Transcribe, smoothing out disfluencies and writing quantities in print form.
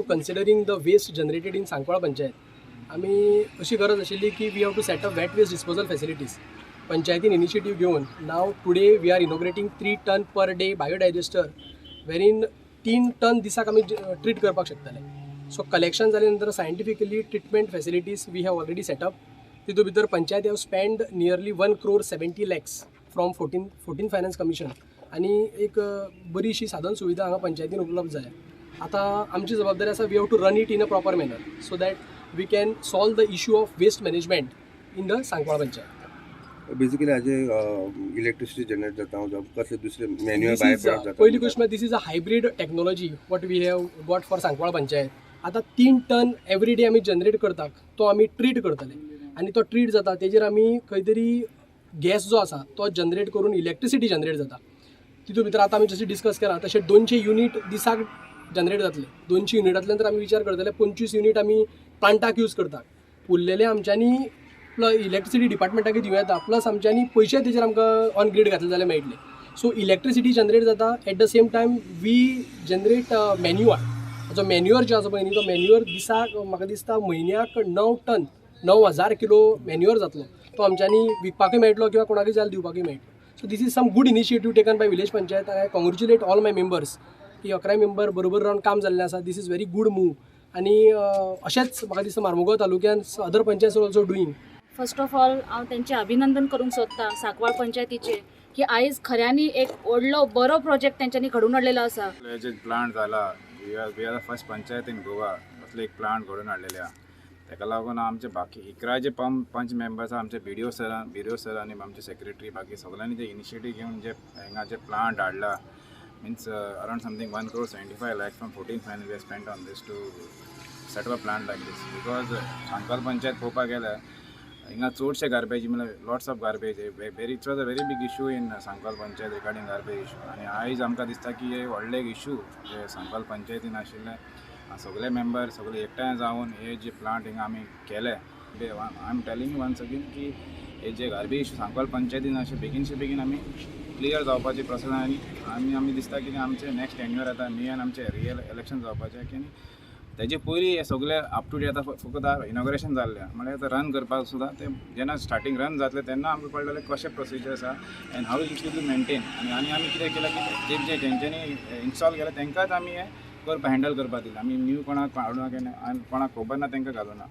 to considering the waste generated in Sancoale panchayat, आमी अशी गरज आशिल्ली की we have to set up wet waste disposal facilities. पंचायतीन initiative घेवन now today we are inaugurating 3 ton per day biodigester, wherein 3 ton दिसाक आमी treat करपाक शकतले. सो कलेक्शन जाले नंतर scientifically treatment facilities we have already setup. तितून भितर panchayat have spend nearly 1 crore 70 lakhs from fourteen Finance Commission आनी एक बरीशी साधन सुविधा हांगा पंचायतीन उपलब्ध जाल्या. आतां आमची जबाबदारी आसा, we have to run it in a proper manner so that we can solve the issue of waste management in the Sancoale panchayat. Basically हाजे इलेक्ट्रिसिटी जनरेट जाता जावं कसले दुसरे मॅन्युअल बाय प्रोडक्ट जाता? पयली गोश्ट म्हळ्यार, this is a hybrid technology what we have got for Sancoale panchayat. आतां 3 टन एवरी डे आमी जनरेट करतात, तो आमी ट्रीट करतले आनी तो ट्रीट जाता तेजेर आमी खंय तरी गॅस जो आसा तो जनरेट करून इलेक्ट्रिसिटी जनरेट जाता. तितून भितर आतां आमी जशें डिस्कस केलां तशें 200 युनीट दिसाक जनरेट जातले. 200 युनिटांतल्यान तर आमी विचार करतले, 25 युनीट आमी प्लांटाक यूज करतात, उरलेले आमच्यांनी प्लस इलेक्ट्रिसिटी डिपार्टमेंटाक दिवं येता, प्लस आमच्यांनी पयशे तेजेर आमकां ऑन ग्रीड घातले जाल्यार मेळटले. सो इलेक्ट्रिसिटी जनरेट जाता, at the same time we generate manure. जो मॅन्युअर जो आसा पळय न्ही, तो मॅन्युअर दिसाक, म्हाका दिसता म्हयन्याक 9 टन, 9000 किलो मॅन्युअर जातलो. तो आमच्यांनी विकपाकूय मेळटलो किंवा कोणाकूय जाल्यार दिवपाकूय मेळटलो. So this is some good initiative taken by village panchayat. I congratulate all my members की 11 मेंबर बरोबर रावन काम जाल्लें आसा. This is very good move आनी अशेंच म्हाका दिसता मार्मुगांव तालुक्यान other panchayat also doing. First of all हांव तेंचें अभिनंदन करूंक सोदता सांकवाळ पंचायतीचें की आयज खऱ्यांनी एक व्हडलो बरो प्रोजेक्ट तेंच्यांनी घडोवन हाडलेलो आसा. हे जे प्लांट जाला, we are the first panchayat in Goa असले एक प्लांट घडोवन हाडलेले आहा. ताका लागून आमचे बाकी 11 जे पंच मेंबर्स आहा, आमचे बीडीओ सर आनी आमचे सेक्रेटरी, बाकी सगळ्यांनी जे इनिशिएटीव घेवन जे हिंगा जे प्लांट हाडला, means around something 1 crore 75 lakh from 14 Finance we spend on this to set up a plant like this, because Sancoale panchayat पळोवपाक गेल्यार हिंगा चडशे गार्बेज, म्हणल्यार lots of garbage. Very it was a very big issue in Sancoale panchayat regarding garbage issue. आनी आयज आमकां दिसता की हे व्हडले एक इशू जे सांकवाल पंचायतीन आशिल्ले, सगळे मेंबर सगळे एकठांय जावन हे जे प्लांट हिंगा आमी केले. I am telling once again की हे जे गार्बेज इशू सांकवाल पंचायतीन अशें बेगीनचे बेगीन आमी क्लियर जावपाची प्रोसेस. आनी आमी दिसता की आमचे नेक्स्ट टेन्युअर येता, मेयान आमचे रियल इलेक्शन जावपाचें की तेजे पयलीं हे सगळे अप टू डेट. आतां फकत इनॉग्रेशन जाल्लें, म्हळ्यार आतां रन करपाक सुद्दां ते जेन्ना स्टार्टींग रन जातलें तेन्ना आमकां कळटलें कशें प्रोसिजर आसा and how it will be maintain. आनी आमी कितें केलां की जे जे तेंच्यांनी इन्स्टॉल केलें तेंकांच आमी हें करपा, हँडल करपाक दिलें. आमी न्यू कोणाक हाडूना, आनी कोणाक खबर ना तेंकां घालूना.